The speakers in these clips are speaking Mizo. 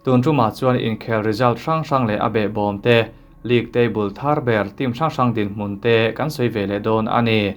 Tun tumah chuan inkhel result hrang hrang leh a behbawm te, league table thar ber team hrang hrang dinhmun te kan sawi ve leh dawn a ni.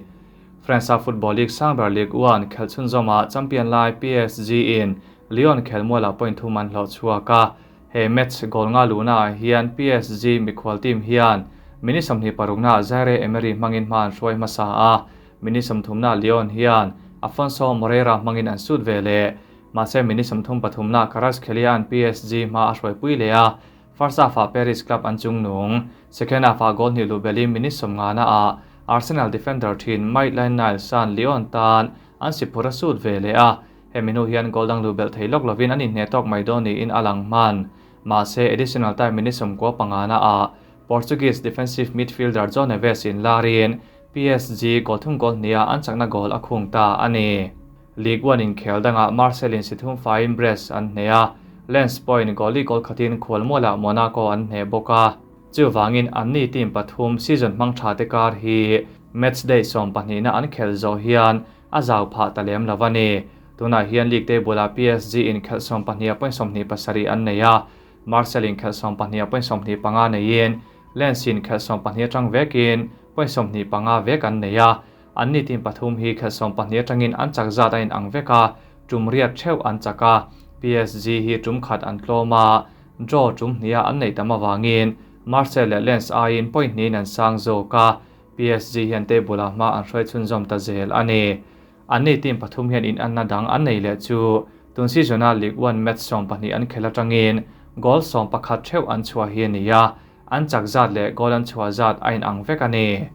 France-a football league sang ber Ligue 1 khelh chhunzawmah champion lai PSG in Lyon khelmualah point thum an hlawh chhuak a. He match goal nga luhnaah hian PSG mikhual team hian minute 26 naah Zaire Emery hmangin hma an hruai hmasa a, minute 30 naah Lyon hian Afonso Moreira hmangin an sut ve leh. Mahse minute 33 naah Kvaratskhelia an PSG hma a hruaipui leh a, first half-ah Paris club an chungnung. Second half-ah goal hnih luh belin minute 50 naah Arsenal defender thin Maitland-Niles an Lyon tan an si phur a sut ve leh a, hemi hnu hian goal dang luh belh thei lawk lovin an inhne tawk mai dawn niin a lang hman. Mahse additional time minute 95 naah Portuguese defensive midfielder João Neves in larin PSG goal thum goal hniha an chakna goal a khung ta a ni. Ligue 1 inkhel dangah Marseille in si thum faiin Brest an hne a, Lens pawhin goal li goal khatin khualmualah Monaco an hne bawk a. Chuvangin anni team pathum season hmang tha te kar hi match day 12 na an khel zawh hian a zau phah ta lem lo a ni. Tunah hian league table ah PSG in khelh 12 point 27 an nei a, Marseille in khelh 12 point 25 neiin Lens in khelh 12 atang vekin point 25 vek an nei a. Anni team pathum hi khelh 12 atangin an chak zat a in ang vek a, tum riat theuh an chak a. PSG hi tum khat an tlawm a, draw tum hnia an nei tam awangin Marseille leh Lens aiin point hnihin an sang zawk a, PSG hian table ah hma an hruai chhunzawm ta zel a ni. Anni team pathum hian in anna dang an nei leh chu tun season a Ligue 1 match 12 an khel atangin goal 11 theuh an chhuah hi a ni a, an chak zat leh goal an chhuah zat a in ang vek a ni.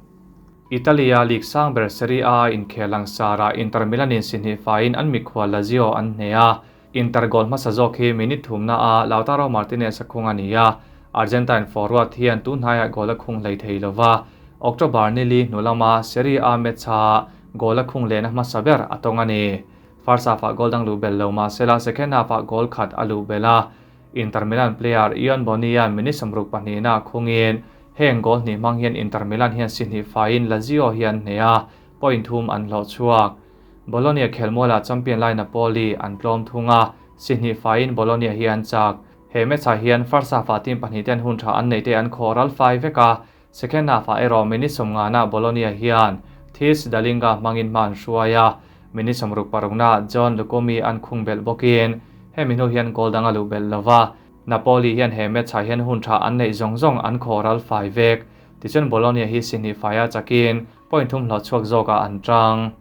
Italia league sang ber Serie A inkhel langsarah Inter Milan in si hnih faiin an mikhual Lazio an hne a. Inter goal hmasa zawk hi minute thumna a Lautaro Martinez a khung a ni a, Argentine forward hian tun hnaiah goal a khung hlei thei lova. October ni li hnu lama Serie A match a goal a khung lehna hmasa ber a tawng a ni. First half-ah goal dang luh bel lo mahsela second half-ah goal khat a luh bel a. Inter Milan player Ion Boni-a'n minute 62 na khungin heng goal hnih hmang hian Inter Milan hian si hnih faiin Lazio hi an hne a, point thum an hlawh chhuak. Bologna khelmualah champion lai Napoli an tlawm thung a, si hnih faiin Bologna hi an chak. He match-ah hian first half-ah team pahnih ten hun tha an nei te an khawh ral fai vek a, second half-ah erawh minute 50 na Bologna hian Thijs Dallinga hmangin hma an hruai a, minute 66 na John Lukumi an khung belh bawkin hemi hnu hian goal dang a luh belh lova. Napoli hian he match-ah hian hun tha an neih zawng zawng an khawh ral fai vek. Tichuan Bologna hi si hnih faia chakin point thum hlawh chhuak zawkah an tang.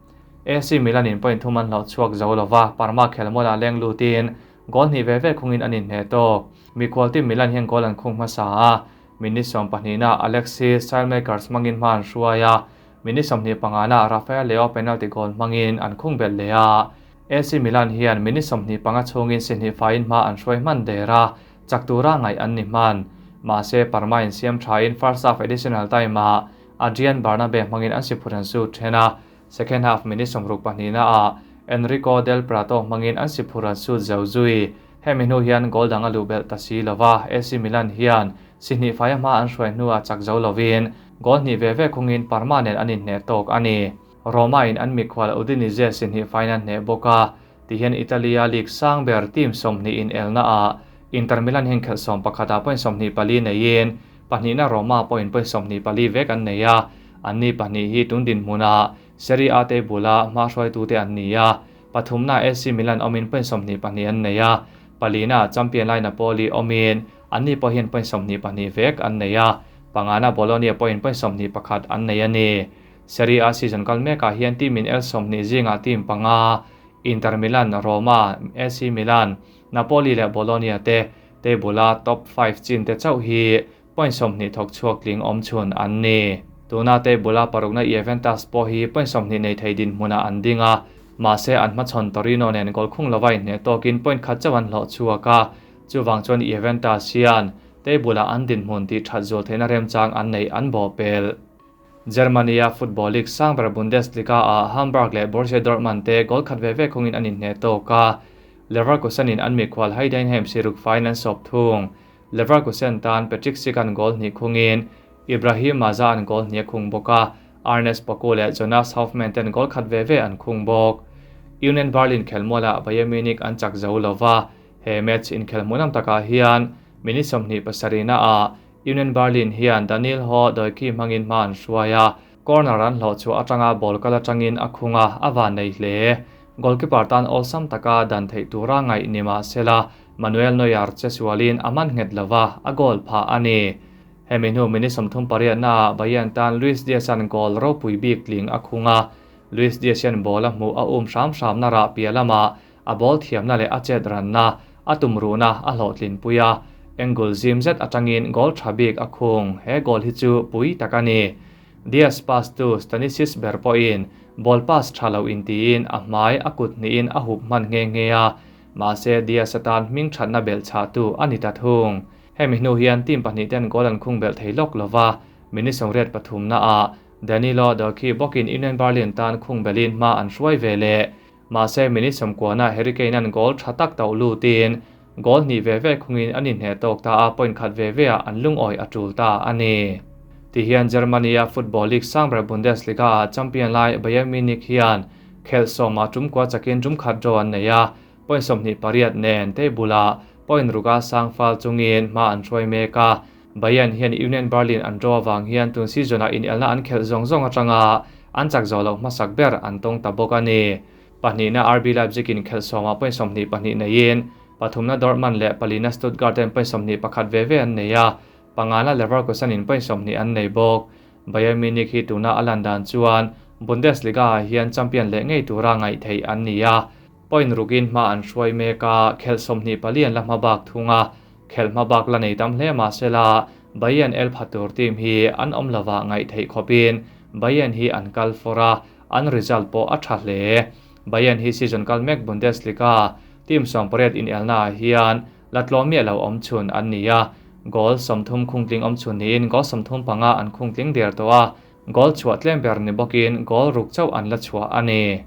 AC Milan in point thum an hlawh chhuak zo lova, Parma khelmualah leng lutin goal hnih ve ve khungin an inhne tawk. Mikhual team Milan hian goal an khung hmasa a, minute 12 na Alexis Saelemaekers hmangin hma an hruai a, minute 25 na Rafael Leao penalty goal hmangin an khung belh leh a. AC Milan hian minute 25 chhungin si hnih faiin hma an hruai hman der a, chak tura ngaih an ni hman. Mahse Parma in siam thain first half additional time-ah Adrian Bernabe hmangin an si phur an sut then a, second half minute 62 naah Enrico Del Prato hmangin an si phur an sut zo zui. Hemi hnu hian goal dang a luh belh ta si lova, AC Milan hian si hnih faia hma an hruai hnuah chak zo lovin goal hnih ve ve khungin Parma nen an inhne tawk a ni. Roma in an mikhual Udinese si hnih fain an hne bawk a, tihian Italia league sang ber team 20 in elna ah Inter Milan hian khelh 11 ah point 24 neiin pahnihna Roma pawhin point 24 vek an nei a, anni pahnih hi tun dinhmunah Serie A table-a hma hruaitute an ni a, pathumna AC Milan awmin point 22 an nei a, palina champion lai Napoli awmin anni pawh hian point 22 vek an nei a, pangana Bologna pawhin point 21 an nei a ni. Serie A season kal mekah hian team in el 20 zingah team panga Inter Milan, Roma, AC Milan, Napoli leh Bologna te table-a top 5 chin te chauh hi point 20 thawk chhuak tling awm chhun an ni. Tuna table-a parukna Juventus pawh hi point 20 nei thei dinhmunah an ding a, mahse an hmachhawn Torino nen goal khung lova inhne tawkin point khat chauh an hlawh chhuak a, chuwang chuan Juventus hian table-a an dinhmun tih that zual theihna remchang an nei an bawh pel. Germany-a football league sang ber Bundesliga ah Hamburg leh Borussia Dortmund te goal khat ve ve khungin an inhne tawk a, Leverkusen in an mikhual Heidenheim siruk faiin an sawp thung. Leverkusen tan Patrick Schick an goal hnih khungin Ibrahim Maza an goal hnih a khung bawk a, Ernest Poku leh Jonas Hofmann ten goal khat ve ve an khung bawk. Union Berlin khelmualah Bayern Munich an chak zo lova, He match inkhel hmuhnawm takah hian minute 27 na ah Union Berlin hian Daniel Ho Doekhi hmangin hma an hruai a, corner an hlawh chhuah atanga ball kal atangin a khung a, a van nei hle. Goalkeeper tan awlsam taka dan theih tura ngaih ni mah sela Manuel Neuer che sualin a man nghet lova, a goal phah a ni. Hemi hnu minute 38 naah Bayern tan Luis Diaz-a'n goal ropui bik tling a khung a, Luis Diaz hian ball a hmuh a um hram hramna rah piah lamah a ball thiamna leh a chet ranna, a tumruhna a hlawhtlinpui a, angle zim zet atangin goal tha bik a khung, he goal hi chu pui tak a ni. Diaz pass tu Stanisic ber pawhin ball pass tha lo intiin a hmai a kut hnihin a hup hman nghe nghe a, mahse Diaz atan hming thatna belh chhahtu a ni ta thung. Hemi hnu hian team pahnih ten goal an khung belh thei lawk lova, minute 83 naah Danilo Doekhi bawkin Union Berlin tan khung belhin hma an hruai ve leh. Mahse minute 90 ah Harry Kane an goal tha tak tauh lutin goal hnih ve ve khungin an inhneh tawk ta a, point khat ve ve ah an lungawi a tul ta a ni. Tihian Germany a Football League sangber Bundesliga ah champion lai Bayern Munich hian khelh sawmah tum kua chakin tum khat draw an nei a, point 28 nen table ah point ruka sang fal chungin hma an hruai mek a. Bayern hian Union Berlin an draw awang hian tun season ah inelna an khelh zawng zawng atanga an chak zawh loh hmasak ber an tawng ta bawk a ni. Pahnihna RB Leipzig in khelh sawmah point 22 neiin pathumna Dortmund leh palina Stuttgart ten point 21 ve ve an nei a, pangana Leverkusen in point 20 an nei bawk. Bayern Munich hi tuna a lan dan chuan Bundesliga ah hian champion leh ngei tura ngaih theih an ni a, point rukin hma an hruai mek a, khelh 24 an la hma bak thung a, khelh hma bak la nei tam hle mahsela Bayern el pha tur team hi an awm lova ngaih theih khawpin Bayern hi an kal for a, an result pawh a tha hle. Bayern hi season kal mek Bundesliga team 18 in elna ah hian la tlawm miah lo awm chhun an ni a, goal 30 khungtling awm chhun niin goal 35 an khungtling der tawh a, goal chhuah tlem ber ni bawkin goal ruk chauh an la chhuah a ni.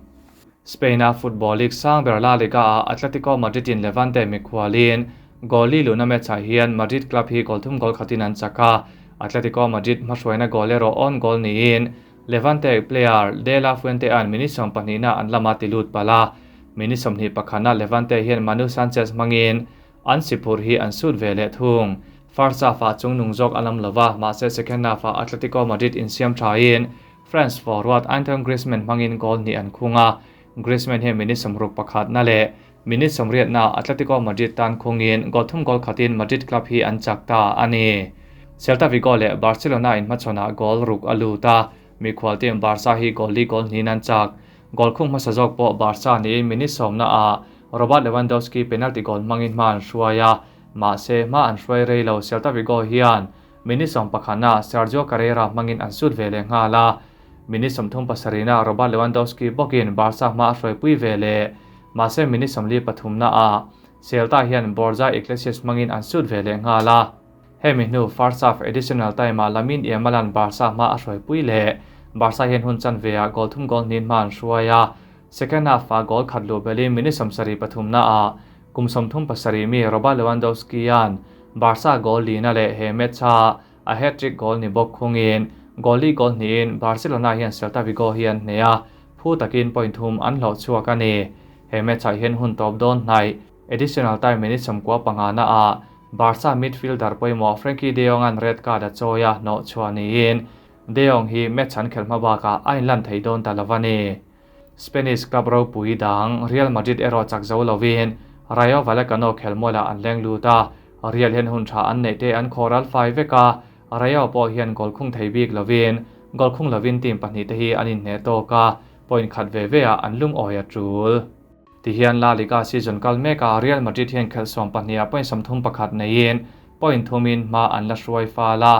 Spain a Football League sangber La Liga ah Atletico Madrid in Levante mikhualin goal li luhna match ah hian Madrid club hi goal thum goal khatin an chak a, Atletico Madrid hmahruaina goal erawh own goal niin Levante player De La Fuente an minute 12 na an lama ti lut pala, minute 21 na Levante hian Manu Sanchez hmangin an siphur hi an sut ve leh thung. First half ah chungnung zawk a lam lova, mahse second half ah Atletico Madrid in siam thain France forward Antoine Griezmann hmangin goal hnih an khung a, Griezmann hian minute 61 na leh minute 80 na Atletico Madrid tan khungin goal thum goal khatin Madrid club hi an chak ta a ni. Celta Vigo leh Barcelona in hmachhawnah goal ruk a lut a, mikhual team Barca hi goal li goal hnihin an chak. Goal khung hmasa zawk pawh Barca niin minute 10 na ah Robert Lewandowski penalty goal hmangin hma an hruai a, mahse hma an hruai rei lo. Celta Vigo hian minute 11 na Sergio Carrera hmangin an sut ve leh nghal a, minute 37 na Robert Lewandowski bawkin Barca hma a hruaipui ve leh, mahse minute 43 na ah Celta hian Borja Iglesias hmangin an sut ve leh nghal a. Hemi hnu first half additional time ah Lamine Yamal an Barca hma a hruaipui leh, Barca hian hun chan ve ah goal thum goal hnihin hma an hruai a, second half ah goal khat luh belin minute 73 na ah kum 37 mi Robert Lewandowski an Barca goal lina leh he match a a hat-trick goal ni bawk khungin goal li goal hnihin Barcelona hian Celta Vigo hi an hneh a, phu takin point thum an hlawh chhuak a ni. He match ah hian hun tawp dawn hnaih additional time minute 95 na ah Barca midfielder pawimawh Frenkie de Jong an red card a chawi a hnawh chhuah niin De Jong hi match an khelh hma bakah a inlan thei dawn ta lova ni. Spanish club ropui dang Real Madrid erawh chak zo lovin Rayo Vallecano khelmualah an leng lut a, Real hian hun tha an neih te an khawral fai vek a, Rayo pawh hian goal khung thei bik lovin goal khung lovin team pahnih te hi an inhneh tawk a, point khat ve ve ah an lungawi a tul. Tihian La Liga season kal mek a Real Madrid hian khelh 12 ah point 31 neiin point thumin hma an la hruai fal a,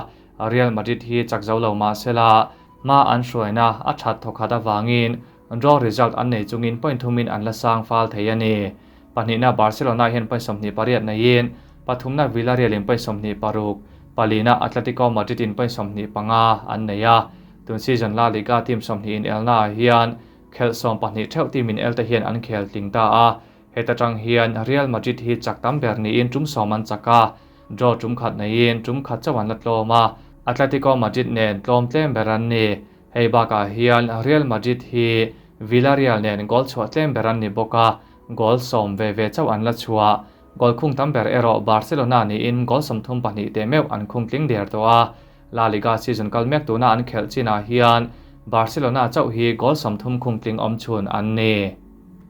Real Madrid hi chak zo lo mahsela hma an hruaina a that thawkhat awangin draw result an nei chungin point thumin an la sang fal thei a ni. Pahnihna Barcelona hian point 28 neiin pathumna Villarreal in point 26, palina Atletico Madrid in point 25 an nei a. Tun season La Liga team 20 in elna ah hian khelh 12 theuh team in el te hian an khel tling ta a, heta tang hian Real Madrid hi chak tam ber niin tum sawm an chak a, draw tum khat neiin tum khat chauh an la tlawm a, Atletico Madrid nen tlawm tlem ber an ni. Hei bakah hian Real Madrid hi Villarreal nen goal chhuah tlem ber an ni bawk a, goal 10 ve ve chauh an la chhuah. Goal khung tam ber erawh Barcelona niin goal 32 te meuh an khung tling der tawh a. La Liga season kal mek tuna an khelh chinah hian Barcelona chauh hi goal 30 khung tling awm chhun an ni.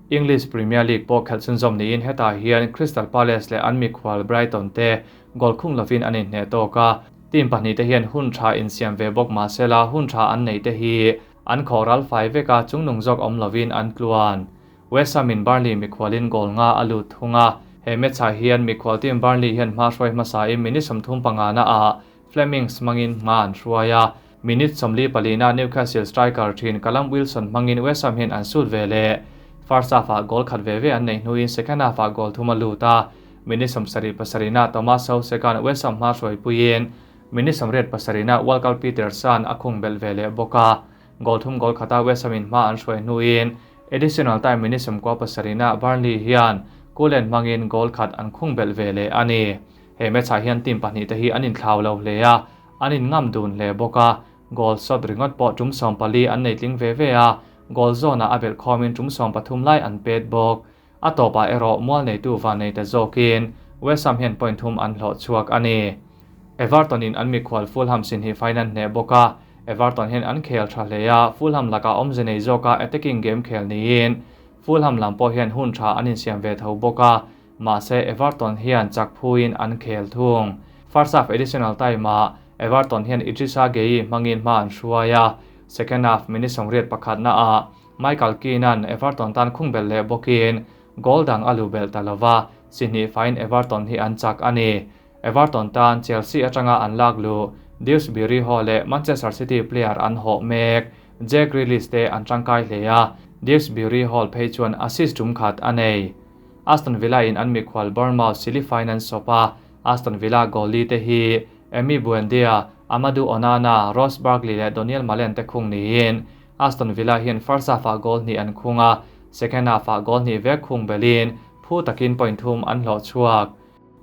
English Premier League pawh khelh chhunzawm niin hetah hian Crystal Palace leh an mikhual Brighton te goal khung lovin an inhneh tawk a. Team pahnih te hian hun tha insiam ve bawk mahsela hun tha an nei te hi an khawh ral fai vek a, chungnung zawk awm lovin an tluan. West Ham in Burnley mikhualin goal nga a lut thung a. He match ah hian mikhual team Burnley hian hma hruai hmasa in minute 35 na ah Flemings hmangin hma an hruai a. Minute 44 na Newcastle striker thin Callum Wilson hmangin West Ham hian an sut ve leh. First half ah goal khat ve ve an nei hnuin second half ah goal thum a lut a. Minute 77 na Thomas Soucek-a'n West Ham hma hruai puiin minute 87 na Walker Peters-a'n a khung belh ve leh bawk a. Goal thum goal khata West Ham in hma an hruai hnuin additional time minute 97 na Burnley hian Cullen hmangin goal khat an khung belh ve leh a ni. He match ah hian team pahnih te hi an inthlau lo hle a, an inngam dun hle bawk a. Goal shot ringawt pawh tum 14 an nei tling ve ve a, goal zone ah a belh khawmin tum 13 lai an pet bawk. A tawpah erawh mual neitu van nei ta zawkin West Ham hian point thum an hlawh chhuak a ni. Everton in an mikhual Fulham sin hi fine an hneh bawk a, Everton hian an khel tha hle a, Fulham lakah awmze nei zawka attacking game khel niin Fulham lam pawh hian hun tha an insiam ve tho bawk a, mahse Everton hian chak phuin an khel thung. First half additional time ah Everton hian Idrissa Gueye hmangin hma an hruai a, second half minute 81 na ah Michael Keane-a'n Everton tan khung belh leh bawkin goal dang a lu belh ta lova, si hnih faiin Everton hi an chak a ni. Everton tan Chelsea atanga an lak luh Dewsbury Hall leh Manchester City player an hawh mek Jack Grealish te an tangkai hle a, Dewsbury Hall phei chuan assist tum khat a nei. Aston Villa in an mikhual Bournemouth sili fine an sawp a, Aston Villa goal li te hi Emi Buendia, Amadou Onana, Ross Barkley leh Daniel Malen te khung niin Aston Villa hian first half ah goal hnih an khung a, second half ah goal hnih vek khung belin phu takin point thum an hlawh chhuak.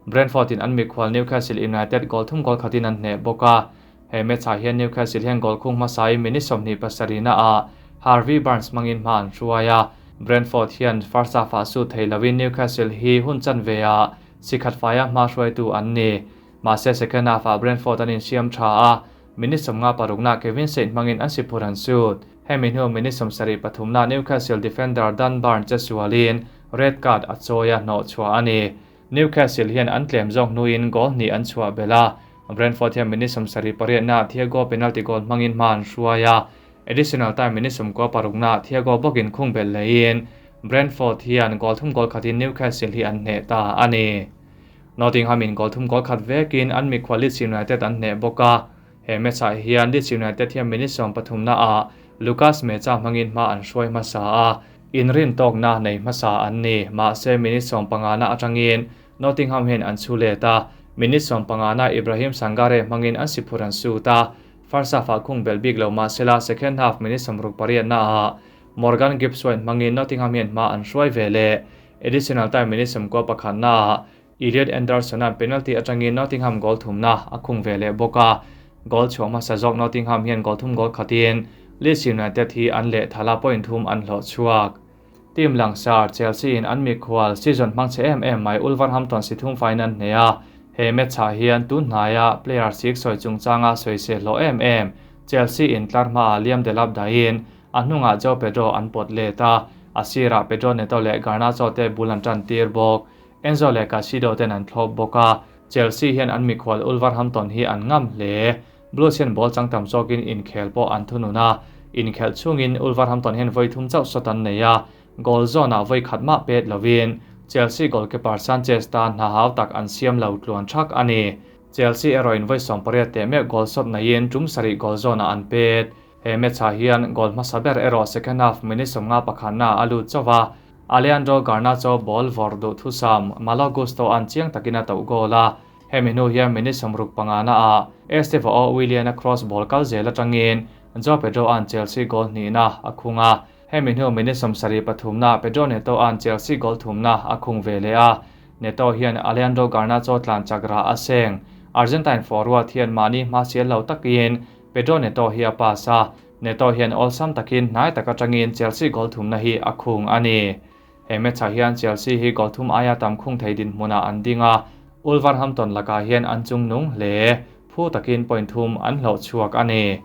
Brentford in an mikhual Newcastle United goal thum goal khatin an hneh bawk a. He match ah hian Newcastle hian goal khung hmasa in minute 27 na ah Harvey Barnes hmangin hma an hruai a. Brentford hian first half ah su thei lovin Newcastle hi hun chan ve ah sikhat faia hma hruaitu an ni. Mahse second half ah Brentford an insiam tha a, minute 56 na Kevin Saint hmangin an sipur an sut. Hemi hnu minute 73 na Newcastle defender Dan Burn che sualin red card a chawi a hnawh chhuah a ni. Newcastle hian an tlem zawk hnuin goal hnih an chhuah belh a, Brentford hian minute 78 na Thiago penalty goal hmangin hma an hruai a, additional time minute 96 na Thiago bawkin khung belh lehin Brentford hian goal thum goal khatin Newcastle hi an hneh ta a ni. Nottingham in goal thum goal khat vekin an mikhual Leeds United an hneh bawk a. He match ah hian Leeds United hian minute 13 na ah Lucas Mecha hmangin hma an hruai hmasa a, inrin tawk na nei hmasa an ni. Mahse minute 15 na atangin Nottingham hian an chu let a, minute 15 na Ibrahim Sangare hmangin an siphur an sut a. First half ah khung belh bik lo mahsela second half minute 68 na ah Morgan Gibbs-White hmangin Nottingham hian hma an hruai ve leh. Additional time minute 91 na ah Elliot Anderson-a'n penalty atangin Nottingham goal thum na a khung ve leh bawk a. Goal chhuah hmasa zawk Nottingham hian goal thum goal khatin Leeds United hi an leh thala point thum an hlawh chhuak. Team langsar Chelsea in an mikhual season hmang che em em mai Wolverhampton si thum fine an hneh a. He match ah hian tun hnaia player sik sawi chungchanga sawi se hlawh em em Chelsea in tlar hmaah Liam Delap dahin a hnungah João Pedro an pawt let a, a sirah Pedro Neto leh Garnacho te bul an tan tir bawk. Enzo leh Caicedo ten an thlawp bawk a, Chelsea hian an mikhual Wolverhampton hi an ngam hle. Blues hian ball chang tam zawkin inkhel pawh an thunun a, inkhelh chungin Wolverhampton hian vawi thum chauh shot an nei a, goal zone ah vawi khat mah pet lovin Chelsea goalkeeper Sanchez tan hna hau tak an siam lo tluan thak a ni. Chelsea erawh in vawi 18 teh meuh goal shot neiin tum sarih goal zone ah an pet. He match ah hian goal hmasa ber erawh second half minute 51 na a lut chauh a, Alejandro Garnacho ball vawrh duh thusam Malo Gusto an chiang takin a toh goal a. Hemi hnu hian minute 65 na ah Estevao Willian a cross ball kal zel atangin Joao Pedro an Chelsea goal hnih na a khung a. Hemi hnu minute 73 na Pedro Neto an Chelsea goal thum na a khung ve leh a. Neto hian Alejandro Garnacho tlan chakra a seng. Argentine forward hian mahni hma sial lo takin Pedro Neto hi a pass a. Neto hian awlsam takin hnai tak atangin Chelsea goal thum na hi a khung a ni. He match-ah hian Chelsea hi goal thum aia tam khung thei dinhmunah an ding a, Wolverhampton lakah hian an chungnung hle. Phu takin point thum an hlawh chhuak a ni.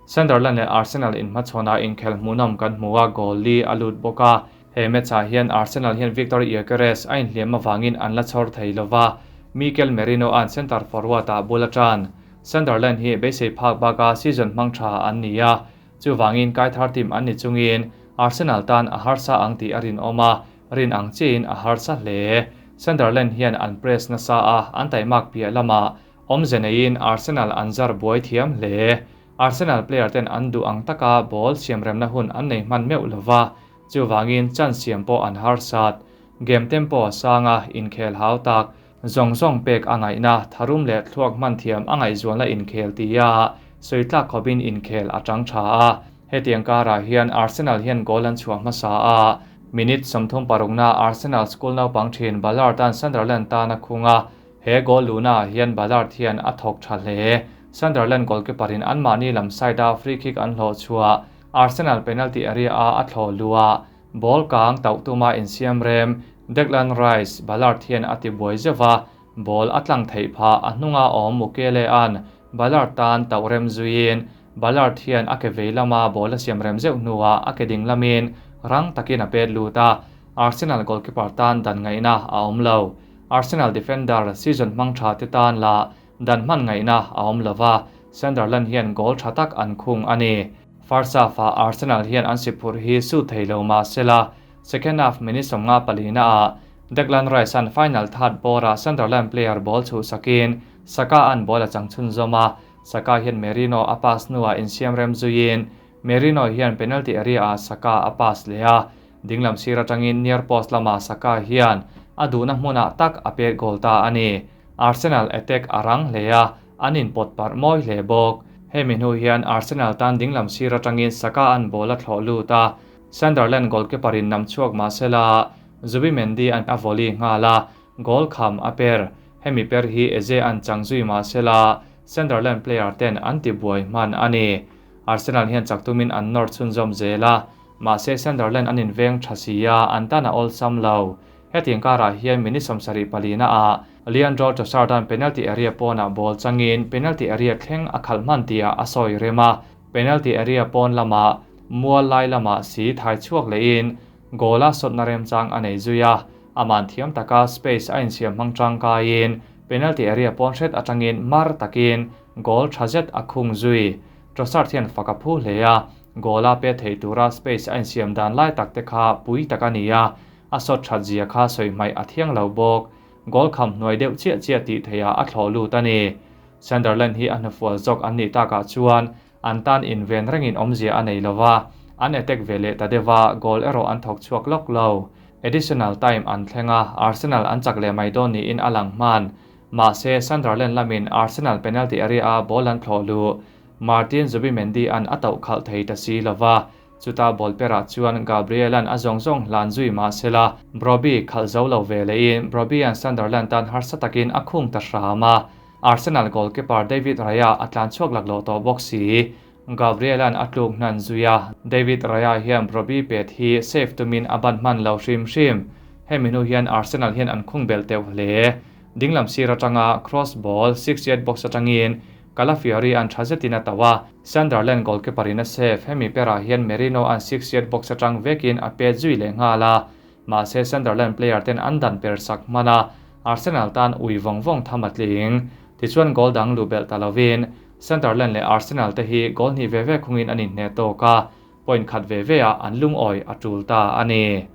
Sunderland leh Arsenal inhmachhawnah inkhel hmuhnawm kan hmu a, goal li a lut bawk a. He match-ah hian Arsenal hian Viktor Gyokeres a inhliam avangin an la chhawr thei lo va, Mikel Merino-a'n centre forward-ah bul a tan. Sunderland hi beisei phak baka season hmang tha an ni a, chuvangin kaithar team an ni chungin Arsenal tan a harsa ang tih a rinawm a, rin ang chiahin a harsa hle. Sunderland hian an press nasa a, an taimak piah lamah Awmze neiin Arsenal an zar buai thiam hle. Arsenal player ten an duh ang taka ball siamremna hun an nei hman meuh lo va, chuvangin chance siam pawh an harsat. Game tempo a sang a, inkhel hau tak, zawng zawng pek a ngaihna, tharum leh thluak hman thiam a ngaihzualna inkhel tia sawi tlak khawpin inkhel a tang tha a. Hetiang karah hian Arsenal hian goal an chhuah hmasa a, minute 36 na Arsenal school naupang thin Ballard an Sunderland tan a khung a, He goal luhnaah hian Ballard hian a thawk tha hle. Sunderland goalkeeper in anmahni lam side a free kick an hlawh chhuah. Arsenal penalty area a a thlawh luh a, ball kang tauh tuma insiam rem Declan Rice, Ballard hian a ti buai zeuh va, ball a tlang theih phah a hnunga awm Mukele-a'n Ballard tan tauh rem zuiin Ballard hian a ke vei lama ball a siam rem zeuh hnuah a ke ding lamin rang takin a pet lut a, Arsenal goalkeeper tan dan ngaihna a awm lo. Arsenal defender season hmang tha te tan la dan hman ngaihna a awm lo va, Sunderland hian goal tha tak an khung a ni. First half-ah Arsenal hian an si phurh hi su thei lo mah sela, second half minute 54 naah Declan Rice-a'n final third bawrah Sunderland player ball chhuhsakin Saka-a'n ball a chang chhunzawm a, Saka hian Merino a pass hnuah insiam rem zuiin Merino hian penalty area-ah Saka a pass leh a, dinglam sir atangin near post lamah Saka hian a duhna hmunah tak a pet goal ta a ni. Arsenal attack a rang hle a, an inpawt parh mawi hle bawk. Hemi hnu hian Arsenal tan dinglam sir atangin Saka an ball a thlawh lut a, Sunderland goalkeeper in nam chhuak mahsela Zubimendi an a volley nghal a, goal kham a per. Hemi per hi Eze an chang zui mahsela Sunderland player ten an ti buai hman a ni. Arsenal hian chak tumin an nawr chhunzawm zel a, mahse Sunderland an inveng tha si a, an tan a awlsam lo. Hetiang karah hian minute 74 ah Leandro Trossard an penalty area pawnah ball changin penalty area thleng a khalh hman tia a sawi rem a, penalty area pawn lamah mual lai lamah si thai chhuak lehin goal a sawtna remchang a nei zui a, aman thiam taka space a insiam hmang tangkaiin penalty area pawn hret atangin mar takin goal tha zet a khung zui. Trossard hian fak a phu hle a, goal a pe thei tura space a insiam dan lai tak te kha pui tak a ni a, a sawt that zia kha sawi hmaih a thiang lo bawk. Goal kham hnuai deuh chiah chiah tih theiah a thlawh lut a ni. Sunderland hi a hnufual zawk an nih takah chuan an tan inven rengin awmzia a nei lova, an attack ve leh ta deuha goal erawh an thawk chhuak lawk lo. Additional time an thleng a, Arsenal an chak leh mai dawn niin a lang hman. Mahse Sunderland lamin Arsenal penalty area a ball an thlawh lu. Martin Zubimendi an a tauh khalh thei ta si lova, chuta ball perah chuan Gabriel-a'n a zawng zawng hlan zui mahsela Brobbey khalh zo lo ve lehin Brobbey-a'n Sunderland tan harsa takin a khung ta hram a. Arsenal goalkeeper David Raya a tlan chhuak lak lo tawh bawk si. Gabriel-a'n a tluk hnan zui a, David Raya hian Brobbey pet hi save tumin a ban hman lo hrim hrim. Hemi hnu hian Arsenal hian an khung bel teuh hle. Dinglam sir atanga cross ball 6-yard box atangin Calafiori an tha zetin a tauh a, Sunderland goalkeeper in a save. Hemi perah hian Merino an 6-yard box atang vekin a pet zui leh nghal a, mahse Sunderland player ten an dan per sak hman a, Arsenal tan ui vawng vawng tham a tling. Tichuan goal dang lu bel ta lovin Sunderland leh Arsenal te hi goal hnih ve ve khungin an inhne tawk a, point khat ve ve ah an lungawi a tul ta a ni.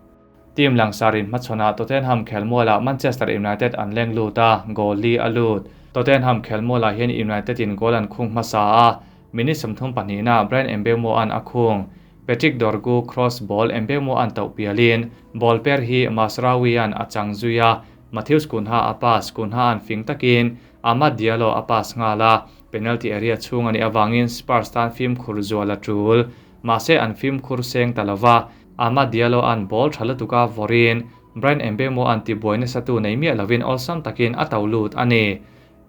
Team langsarin hmachhawnah Tottenham khelmualah Manchester United an leng lut a, goal li a lut. Tottenham khelmualah hian United in goal an khung hmasa a, minute 32 na Bryan Mbeumo an a khung. Patrick Dorgu cross ball Mbeumo an tauh pialin ball per hi Mazraoui an a chang zui a, Matheus Cunha a pass, Cunha an fing takin Amad Diallo a pass nghal a, penalty area chhung ani awangin Spurs tan fim khur zual a tul. Mahse an fim khur seng ta lova, Amad Diallo an ball tha lutuka vorin Bryan Mbeumo an ti buai nasa tu nei miah lovin awlsam takin a to lut a ni.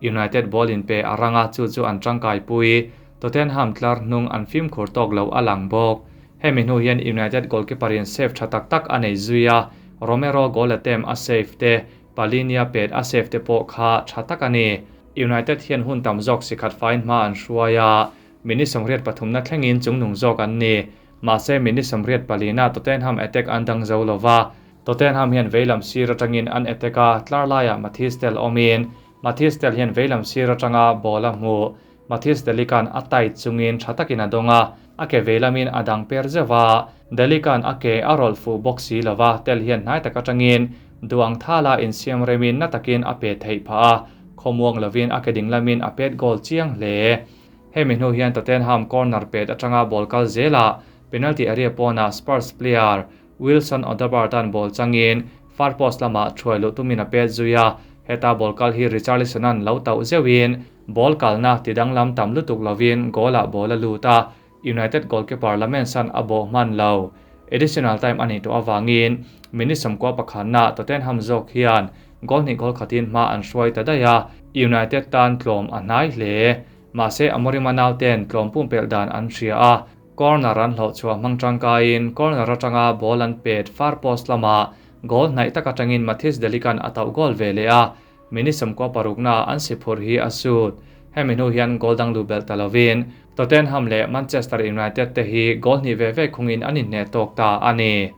United ball in pe a ranga chu chu an tangkai pui. Tottenham tlar hnung an fim khur tawk lo a lang bawk. Hemi hnu hian United goalkeeper in save tha tak tak a nei zui a, Romero goal attempt a save te, Palhinha pet a save te pawh kha tha tak a ni. United hian hun tam zawk sikhat faiin hma an hruai a, minute 83na thlengin chungnung zawk an ni. Mahse minute 84na Tottenham attack an dang zo lova, Tottenham hian veilam sir atangin an attack a, tlar laiah Mathys Tel awmin Mathys Tel hian veilam sir atanga ball a hmu. Mathys De Ligt-a'n a tight chungin tha takin a dawng a, a ke veilamin a dang per zeuh a. De Ligt-a'n a ke a rawlh fuh bawk si lova, Tel hian hnai tak atangin duang thala insiam remin na takin a pet theih phah a, khawmuang lovin a ke dinglamin a pet goal chiang hle. Hemi hnu hian Tottenham corner pet atanga ball kal zelah penalty area pawnah Spurs player Wilson Odobert-a'n ball changin far post lamah thuai luh tumin a pet zui a, heta ball kal hi Richarlison-a'n lo tauh zeuhin ball kalna ti danglam tam lutuk lovin goal-ah ball a lut a, United goalkeeper Lammens-a'n a bawh hman lo. Additional time a nih tawh avangin minute 11na Tottenham zawk hian goal hnih goal khatin hma an hruai ta daih a, United tan tlawm a hnai hle. Mahse Amorim-a nauten tlawm pumpelh dan an hria a, Corner an hlawh chhuah hmang tangkaiin corner atanga ball an pet far post lamah goal hnaih tak atangin Mathys De Ligt-a'n a tauh goal ve leh a, minute 96 an si phurh hi a sut. Hemi hnu hian goal dang luh belh ta lovin Tottenham leh Manchester United te hi goal hnih ve ve khungin an inhneh tawk ta a ni.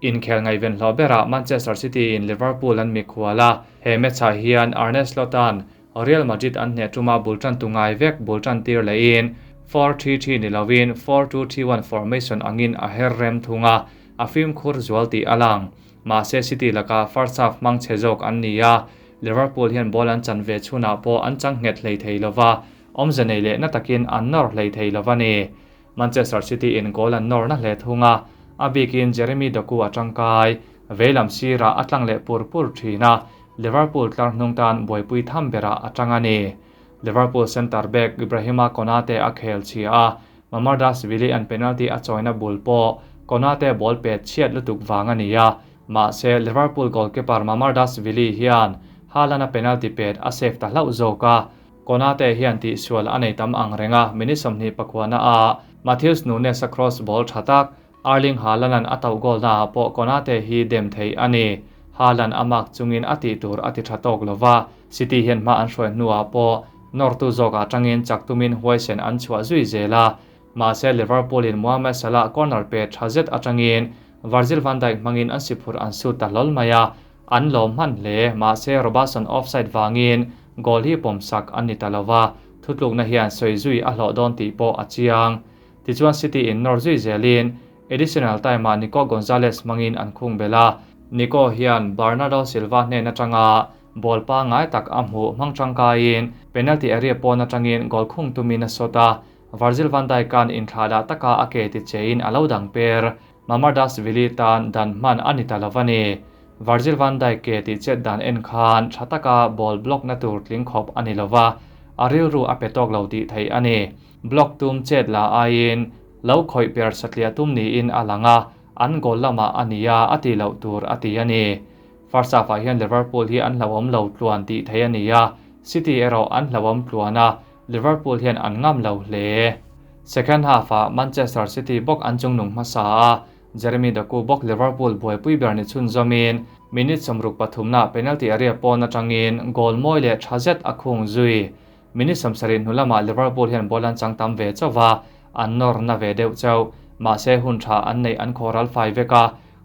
Inkhel ngaihven hlawh berah Manchester City in Liverpool an mikhual a, he match-ah hian Arne Slot-a'n Real Madrid an hneh tuma bul tantu ngai vek bul tan tir lehin 4-3-3 ni lovin 4-2-3-1 formation angin a her rem thung a, a fimkhur zual tih a lang. Mahse City laka first half hmang chhe zawk an ni a, Liverpool hian ball an chan ve chhunah pawh an chang nghet hlei thei lova, awmze nei leh na takin an nawr hlei thei lova ni. Manchester City in goal an nawr na hle thung a, a bikin Jeremy Doku a tangkai, veilam sirah a tlang leh pur pur thin a, Liverpool tlar hnung tan buaipui tham berah a tang a ni. Liverpool centre back Ibrahima Konate a khel chhia a, Mamardashvili an penalty a chawina bul pawh Konate ball pet chhiat lutuk vang a ni a, mahse Liverpool goalkeeper Mamardashvili hian Haaland-a penalty pet a save ta hlauh zawk a, Konate hian tihsual a nei tam ang reng a, minute 29 a Matheus Nunes a cross ball tha tak, Erling Haaland-a'n a tauh goal naah pawh Konate hi dem thei a ni. Haaland a mark chungin a tih tur a ti tha tawk lova, City hian hma an hruai hnuah pawh nawrtu zawkah tangin chak tumin huaisen an chhuah zui zel a. Mahse Liverpool-in Mohamed Salah corner pe tha zet atangin Virgil van Dijk hmangin an si phurh an sut ta hlawl mai a, an lawm hman hle. Mahse Robertson offside vangin goal hi pawmsak an ni ta lova, thutlukna hian sawi zui a hlawh dawn tih pawh a chiang. Tichuan City in nawr zui zelin additional time-ah Nico Gonzalez hmangin an khung belh a, Nico hian Bernardo Silva hnen atanga ball pangngai tak a hmuh hmang tangkaiin penalty area pawn atangin goal khung tumin a sawt a, Virgil van Dijk-a'n inthlahdah taka a ke ti chein a lo dang per. Mamardashvili tan dan hman a ni ta lo a ni. Virgil van Dijk ke tih chet dan en khan tha taka ball block na tur tling khawp a ni lo va, a rilru a pe tawk lo tih theih a ni. Block tum chet la aiin lo khawih per satliah tum niin a lang a, an goal lamah a nia a tih loh tur a ti a ni. First half-ah hian Liverpool hi an hlauhawm lo tluan tih theih a ni a, City erawh an hlauhawm tluan a, Liverpool hian an ngam lo hle. Second half-ah Manchester City bawk an chungnung hmasa a, Jeremy Doku bawk Liverpool buaipui ber ni chhunzawmin minute 63na penalty area pawn atangin goal mawi leh tha zet a khung zui. Minute 70 hnu lamah Liverpool hian ball an chang tam ve chauh va, an nawr na ve deuh chauh. Mahse hun tha an neih an khawral fai vek a,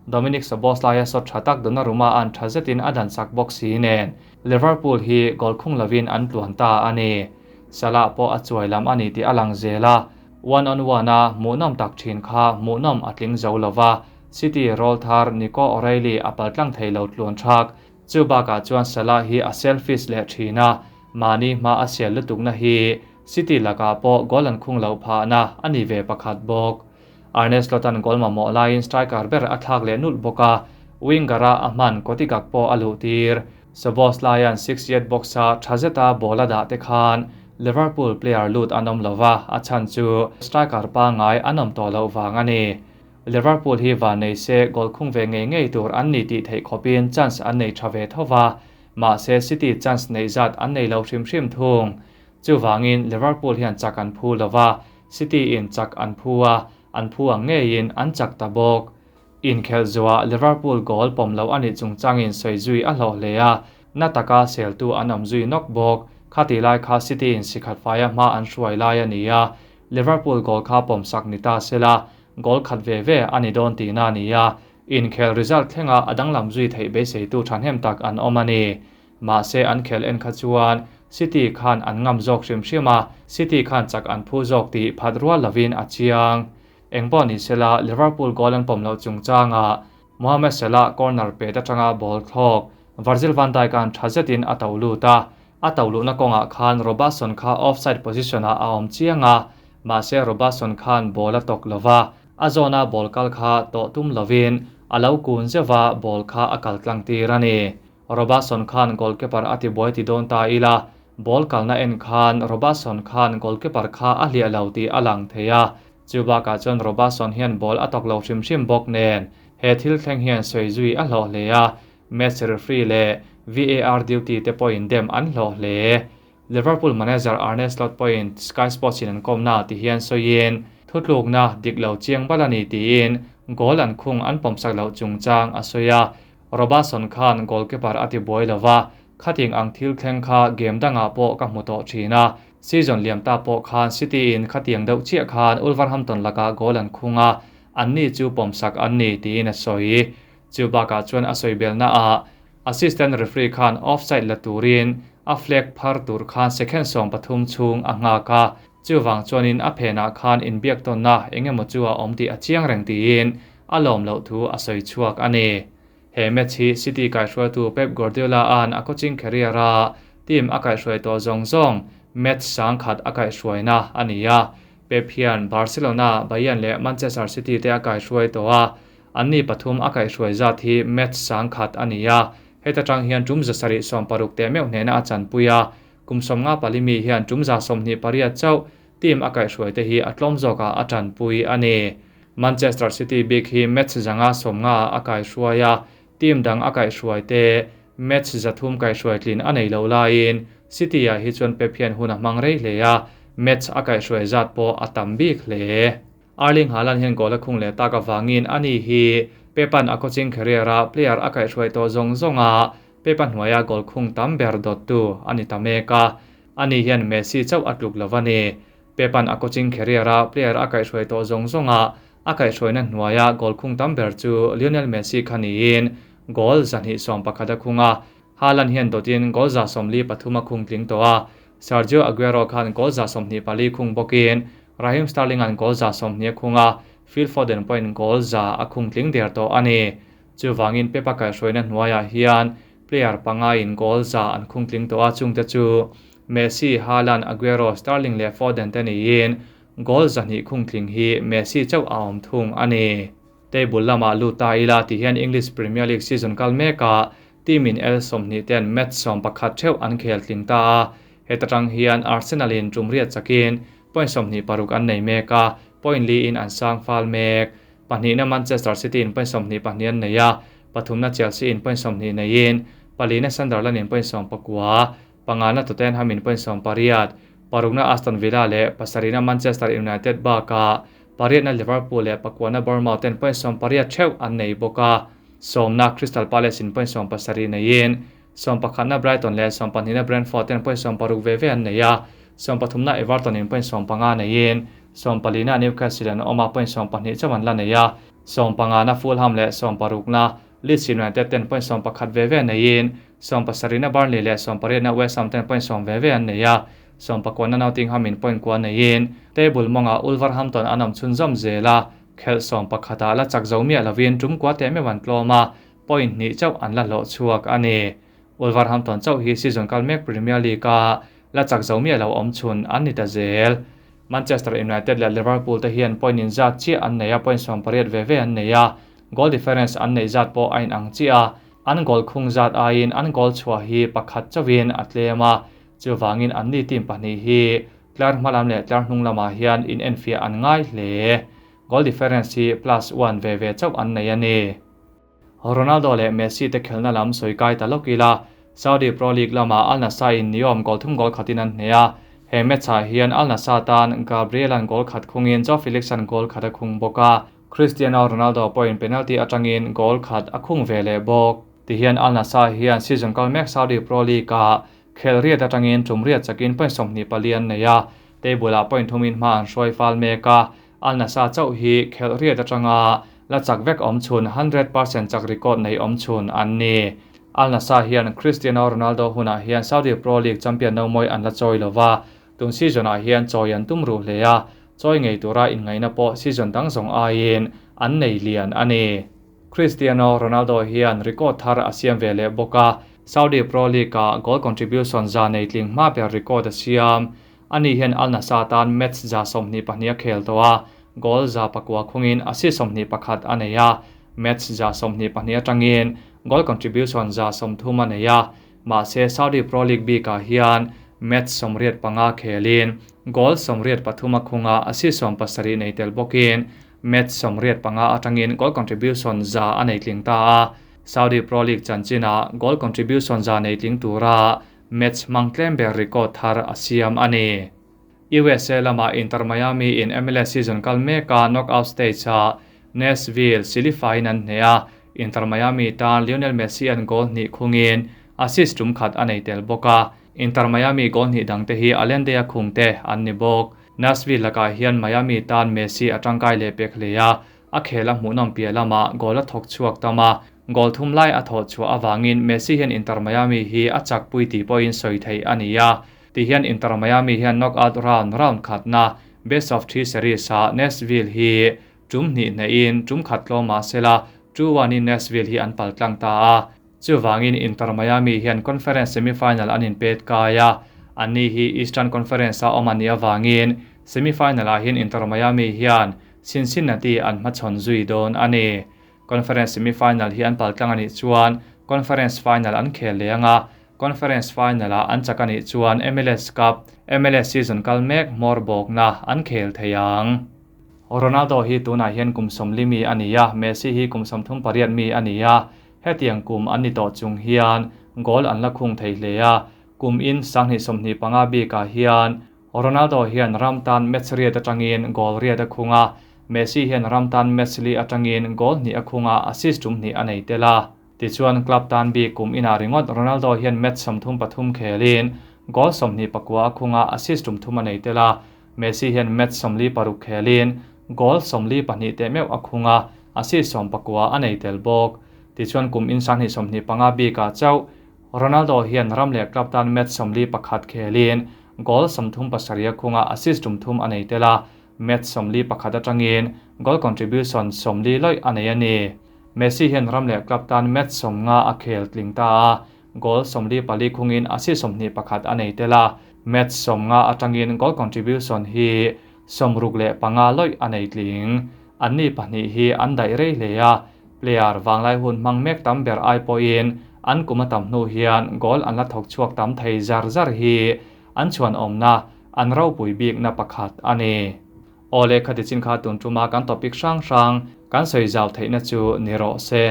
Dominic Szoboszlai a shot tha tak Donnarumma an tha zetin a dan sak bawk si nen Liverpool hi goal khung lovin an tluan ta a ni. Salah pawh a chuai lam a ni tih a lang zel a, one on one a hmuhnawm tak thin kha hmuhnawm a tling zo lova, City roll thar Nico O'Reilly a paltlang thei lo tluan thak. Chu bakah chuan Salah hi a selfish leh thin a, mahni hma a sial lutukna hi City lakah pawh goal an khung loh phahna a ni ve pakhat bawk. Arne Slot-a'n goal mamawh laiin striker ber a thlak leh nulh bawk a, winger-a a hman Cody Gakpo a luh tir. Szoboszlai-a'n six-yard box-a tha zeta ball a dah te khan Liverpool player lut an awm lo va, a chhan chu striker pangngai an awm tawh loh vang a ni. Liverpool hi van nei se goal khung ve ngei ngei tur an ni tih theih khawpin chance an nei tha ve tho va, mahse City chance neih zat an nei lo hrim hrim thung. Chuvangin Liverpool hian chak an phu lo va, City in chak an phu a, an phu ang ngeiin an chak ta bawk. Inkhelh zuah Liverpool goal pawm loh a nih chungchangin sawi zui a hlawh hle a, na taka seltu an awm zui nawk bawk. Khatih lai kha City in sikhat faia hma an hruai lai a ni a, Liverpool goal kha pawmsak ni ta sela, goal khat ve ve a ni dawn tihna a ni a, inkhel result thlenga a danglam zui theih beiseitu thahnem tak an awm a ni. Mahse an khel en kha chuan City khan an ngam zawk hrim hrim a, City khan chak an phu zawk tih phat rual lovin a chiang. Engpawh ni sela Liverpool goal an pawm loh chungchangah Mohamed Salah corner pet atanga ball thlawk Virgil van Dijk an tha zetin a to lut a, a to luhna kawngah khan Robertson kha offside position ah a awm chiang a, mahse Robertson khan ball a tawk lova, a zawna ball kal kha tawh tum lovin a lo kun zeuh a, ball kha a kal tlang tir a ni. Robertson khan goalkeeper a tibuai ti dawn ta ila, ball kalna en khan Robertson khan goalkeeper kha a hliah lo tih a lang thei a, chu bakah chuan Robertson hian ball a tawk lo hrim hrim bawk nen he thil thleng hian sawi zui a hlawh hle a, match referee leh VAR duty te pawhin dem an hlawh hle. Liverpool manager Arne Slot pawhin Sky Sports in an kawmna ti hian sawiin thutlukna dik lo chiang bal a ni tiin goal an khung an pawmsak loh chungchang a sawi a, Robertson khan goalkeeper a tibuai lova, khating ang thil thleng kha game dangah pawh ka hmu tawh thin a, season liam ta pawh khan City in khatiang deuh chiah khan Wolverhampton lakah goal an khung a, anni chu pawmsak an ni tiin a sawi. Chu bakah chuan a sawi belna ah assistant referee khan offside la turin a flag phar tur khan second 13 chhung a nghak a, chuvang chuanin a phenah khan inbiak tawnna engemaw chu a awm tih a chiang reng tiin a lawm loh thu a sawi chhuak a ni. He match hi City kaihruaitu Pep Guardiola an a coaching career a team a kaihruai tawh zawng zawng match 10,000 a kaihruaina a ni a. Pep hian Barcelona, Bayern leh Manchester City te a kaihruai tawh a, anni pathum a kaihruai zat hi match 10,000 a ni a. Heta tang hian tum 760 te meuh hnehna a chanpui a, kum 54 mi hian tum 28 chauh team a kaihruai te hi a tlawm zawka a tanpui a ni. Manchester City bik hi match zanga 50 a kaihruai a, team dang a kaihruai te match 300 kaihruai tlin a nei lo laiin City ah hi chuan Pep hian hun a hmang rei hle a, match a kaihruai zat pawh a tam bik hle. Erling Haaland hian goal a khung leh tak awangin ani hi Pepan a coaching career a player a kaihruai tawh zawng zawnga Pepa hnuaia goal khung tam ber dawttu a ni ta mek a, ani hian Messi chauh a tluk lo a ni. Pepan a coaching career a player a kaihruai tawh zawng zawnga a kaihruaina hnuaia goal khung tam ber chu Lionel Messi kha niin goal 211 a khung a, Haaland hian dawtin goal 143 a khung tling tawh a, Sergio Aguero khan goal 24 khung bawkin Raheem Sterling an goal 20 a khung a, Phil Foden pawhin goal 100 a khung tling der tawh a ni. Chuwangin Pepa kaihruaina hnuaiah hian player panga in goal 100 an khung tling tawh a, chungte chu Messi, Haaland, Aguero, Sterling leh Foden te niin goal 200 khung tling hi Messi chauh a awm thung a ni. Table lama lut ta ila ti hian English Premier League season kal meka team in el 20 ten match 11 theuh an khel tling ta a, heta tang hian Arsenal in tumriat chakin point 26 an nei meka, point li in an sang fal mek. Pahnihna Manchester City in point 22 an nei a, pathumna Chelsea in point 20 neiin, palina Sunderland in point 19, pangana Tottenham in point 18, parukna Aston Villa leh pasarihna Manchester United baka pariatna Liverpool leh pakuana Bournemouth ten point 18 theuh an nei bawk a, sawmna Crystal Palace in point 17 neiin, 11na Brighton leh 12na Brentford ten point 16 ve ve an nei a, 13na Everton in point 15 neiin, 14na Newcastle an awm a point 12 chauh an la nei a, 15na Fulham leh 16na Leeds United ten point 11 ve ve neiin, 17na Burnley leh 18na West Ham ten point 10 ve ve an nei a, 19na Nottingham in point 9 neiin, table mawnga Wolverhampton an awm chhunzawm zela, khel 11 ah la chak zo miah lovin tum kwa te meuh an tlawm a, point hnih chauh an la hlawh chhuak a ni. Wolverhampton chauh hi season kal mek Premier League a la chak zo miah lo awm chhun an ni ta zel. Manchester United leh Liverpool te hian point in zat chiah an nei a, point 18 ve ve an nei a, goal difference an nei zat pawh a in ang chiah a, an goal khung zat aiin an goal chhuah hi pakhat chauhin a tlem a, chuwangin an ni team pahnih hi tlar hmalam leh tlar hnung lamah hian in enfiah an ngai hle. Goal difference hi +1 ve ve chauh an nei a ni. Ronaldo leh Messi te khelna lam sawi kai ta lawk ila, Saudi Pro League lama Al Nassr in Neom goal 3 goal khatin an hne a, he match ah hian Al Nassr tan Gabriel an goal khat khungin Joao Felix an goal khat a khung bawk a. Cristiano Ronaldo pawhin penalty atangin goal khat a khung ve leh bawk. Tihian Al Nassr hian season kal mek Saudi Pro League-ah khel riat atangin tum riat chakin point 24 an nei a, table-ah point thumin hma an hruai fal mek a, Al Nassr chauh hi khelh riat atanga la chak vek awm chhun 100% chak record nei awm chhun an ni. Al Nassr hian Cristiano Ronaldo hunah hian Saudi Pro League champion no mawi an la chawi lova, tun season-ah hian chawi an tum ruh hle a, chawi ngei tura inngaihna pawh season dang zawng aiin an nei lian a ni. Cristiano Ronaldo hian record thar a siam ve leh bawk a, Saudi Pro League-ah goal contribution za nei tling hma ber record a siam. Ani hian Al Nassr tan match 122 a khel tawh a, goal 109 khungin assist 21 a nei a, match 122 atangin goal contribution 130 a nei a, mahse Saudi Pro League bikah hian match 85 khelin goal 83 a khunga assist 70 nei tel bawkin match 85 atangin goal contribution za a nei tling ta a, Saudi Pro League chanchina goal contribution za nei tling tura match mangtlem ber record thar a siam a ni. USA lama Inter Miami in MLS season kal meka knockout stage a Nashville silifain an hne a, Inter Miami tan Lionel Messi an goal hnih khungin assist tum khat a nei tel bawk a, Inter Miami goal hnih dangte hi Allende a khungte an ni bawk. Nashville lakah hian Miami tan Messi a tangkai leh pek hle a, a khel a hmuhnawm piah lama goal a thawk chhuak tam a, goal thum lai a thawh chhuah awangin Messi hian Inter Miami hi a chak pui tih pawhin sawi theih a ni a. Ti hian Inter Miami hian knockout round round khatna best of three series a Nashville hi tum hnih hnehin tum khat tlawma sela 2-1 in Nashville hi an pal tlang ta a. Chuwangin Inter Miami hian conference semifinal an in pet kai a, anni hi Eastern Conference a awm ani awangin semifinal ah hian Inter Miami hian Cincinnati an hmachhawn zui dawn a ni. Conference semifinal hi an pal tlang ani chuan conference final an khel leh anga, conference final ah an chak ani chuan MLS Cup, MLS season kal mek hmawr bawkna an khel thei ang. Ronaldo hi tunah hian kum 40 mi ani a, Messi hi kum 38 mi ani a, hetiang kum an ni tawh chung hian goal an la khung thei hle a, kum in 2025 bikah hian Ronaldo hian ram tan match riat atangin goal riat a khunga, Messi hian ram tan match li atangin goal hnih a khunga assist tum hnih a nei tel a. Tichuan club tan bi kum inah ringawt Ronaldo hian match 33 khelin goal 29 a khunga assist tum thum a nei tel a, Messi hian match 46 khelin goal 42 te meuh a khunga assist 19 a nei tel bawk. Tichuan kum in 2025 bikah chauh Ronaldo hian ram leh club tan match 41 khelin goal 37 a khunga assist tum thum a nei tel a, match 41 atangin goal contribution 40 loi a nei a ni. Messi hian ram leh club tan match 50 a khel tling ta a, goal 44 khungin assist 21 a nei tel a, match 50 atangin goal contribution hi 65 loi a nei tling. Anni pahnih hi an daih rei hle a, player wanglai hun hmang mek tam ber ai pawhin an kum a tam hnu hian goal an la thawk chhuak tam thei zar zar hi an chuan awmna an ropui bik na pakhat a ni. Awle khati chin kha tun tuma kan topic hrang hrang kan sawi zau theihna chu ni rawh se.